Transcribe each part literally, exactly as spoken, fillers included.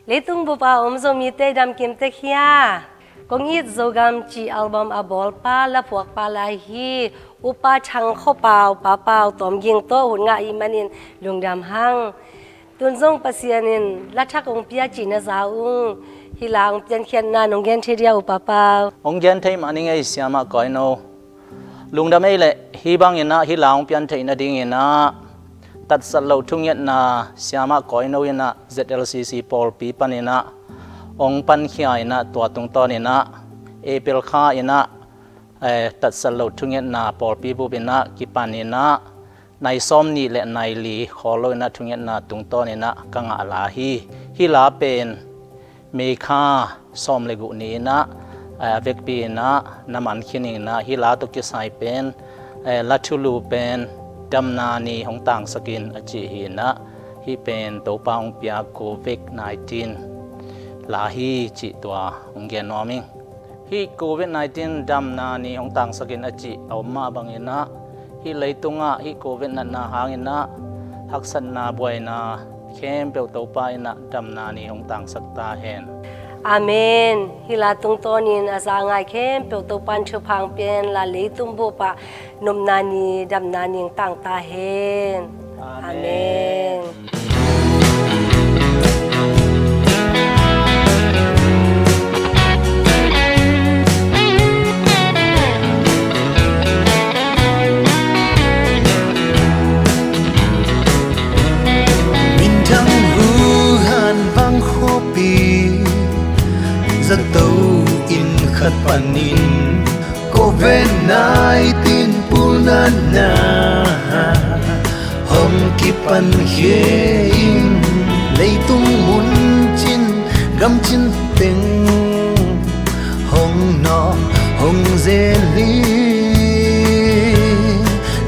Leitung bup a om Zomite damkim tek hia? Kong It Zogam cih album a bawlpa, laphuakpa lai hi. Upa Thang Khua Pau, Pa Pau Tawm Ging tawh hun ngah i hih manin lungdam hang. Tun zong Pasian in la thak hong pia cih na za ung. Hih la hong piankhiatna nong gen thei dia, Upa Pau? Hong gen thei mah ning ei, Siamah Kawino. Lungdam ei leh, hih bangin ah hih la hong pian theih nadingin ah tatsat loh thungetna Siamah Kawino in ah Z L C C pawlpi panin ah hong pankhia in ah, tua tungtawnin ah April kha in ah, eh, tatsat loh thungetna pawlpi bup in ah kipan in ah nai sawmnih le nai li khawl lo in ah thungetna tungtawnin ah ka ngah la hi. Hih la pen May kha sawm le guk ni in ah, eh, a vekpi in ah na man khin ing in ah, hih la tawh kisai pen, eh, la thulu pen Damna Ni Hong Tangsak In a cih hi in ah, hih pen Topa hong pia Covid nineteen la hi cih tua hong gen nuam ing. Hih Covid nineteen Damna Ni Hong Tangsak In a cih a om mah bangin ah, hih leitungah hih Covid natna hangin ah haksatna, buaina khempeuh Topa in ah damna ni hong tangsak ta hen. Amen. Hih la tungtawnin a za ngai khempeuh Topa in thupha hong pia hen la, leitung bup ah nopna ni, damna ni hong tang ta hen. Amen. Amen. Minthang Wuhan vang khuapi zato inn khat panin Covid nineteen pulnatna hong kipan khia in, leitung mun cin gam cin teng hong nawh hong zel hi.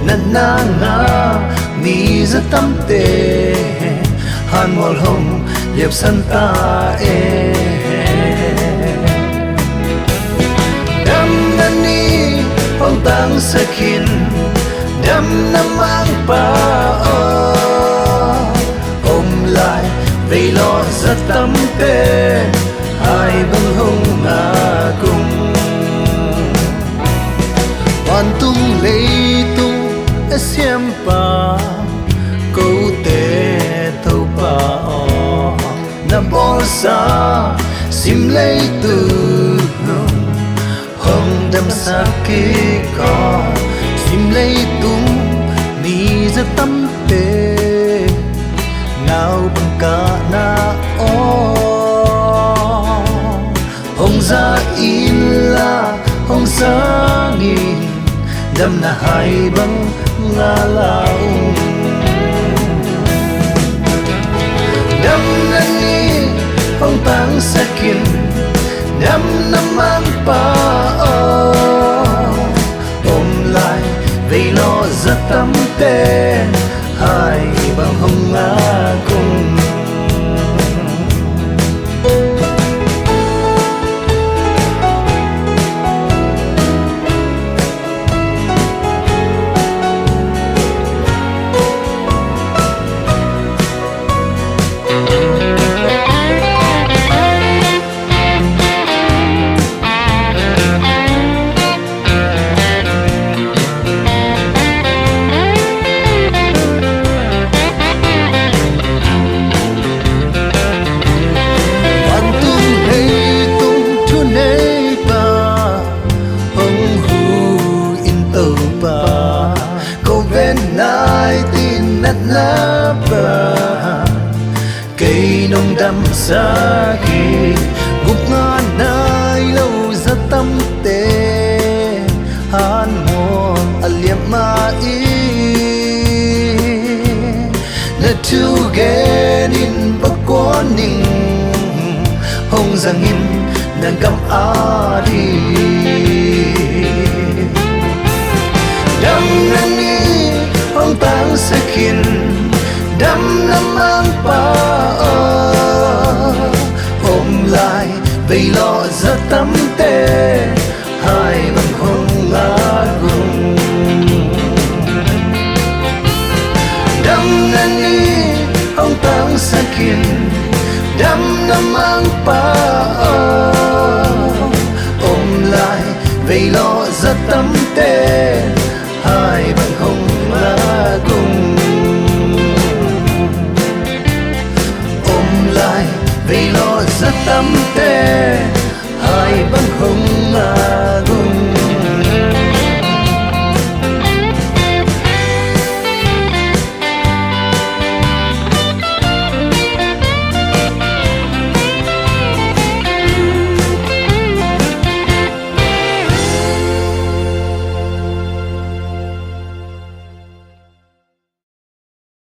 Natna ngah mi zatamte hanmual hong liapsan ta e. Damna ni hong tangsak in, damna mangpa aw, om lai vei lawh zatamte hai bang hong ngak ung. Vantung leitung a siampa, kote Topa aw, na bawlsa sim leitung hong damsak kik aw. Sim leitung mi zatamte naupang kahna aw, hong za inla hong sang in, damna hai bang ngah la ung. Damna ni hong tangsak in, damna mangpa aw, om lai vei lawh zatamte hai bang hong ngak ung. Vantung leitung thuneipa, hong hu in Topa, Covid nineteen natna pan kei nong damsak hi. Gupna nai lo zatamte hanmual a liam mah in, na thugen in va kuan ning, hong zang in na gam ading. Damna ni hong tangsak in, damna mangpa aw, om lai vei lawh zatamte hai bang hong ngak ung. Damna ni hong tangsak in, Damna mangpa